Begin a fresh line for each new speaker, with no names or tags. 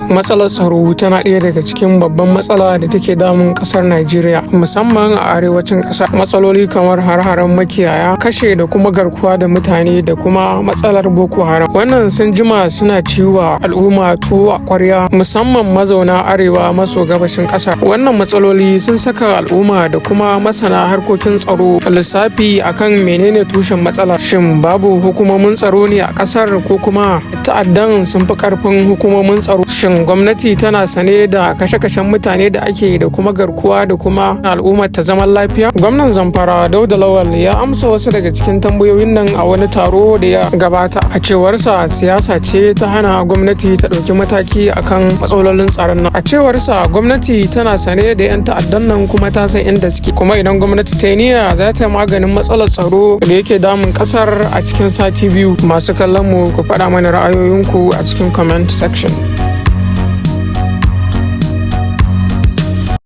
Matsalar tsaro tana ɗaya daga cikin babban matsala da take damun ƙasar Najeriya, musamman a arewacin ƙasar. Matsaloli kamar har-haren makiyaya, kashe da kuma garkuwa da mutane da kuma matsalar Boko Haram. Wannan sun jima suna ciwa al'umma tuwo a ƙwarya, musamman mazauna arewa maso gabashin ƙasar. Wannan matsaloli sun saka al'umma da kuma masana harkokin tsaro lissafi akan menene tushen matsalar. Shin babu hukumomin tsaro ne a ƙasar, ko kuma ta'addan sun fi ƙarfin hukumomin tsaro? Shin gwamnati tana sane da kashe-kashen mutane da ake da kuma garkuwa da kuma al'ummar ta zaman lafiya? Gwamnan Zamfara Dauda Lawal ya amsa wasu daga cikin tambayoyin nan a wani taro da ya gabata. A cewarsa, siyasa ce ta hana gwamnati ta ɗauki mataki akan matsalolin tsaron nan. A cewarsa, gwamnati tana sane da 'yan ta'addan nan kuma ta san inda suke, kuma idan gwamnati ta yi niyya, za ta maganin matsalar tsaro da yake damun kasar a cikin sati 2. Masu kallon mu, ku faɗa mana ra'ayoyinku a cikin comment section.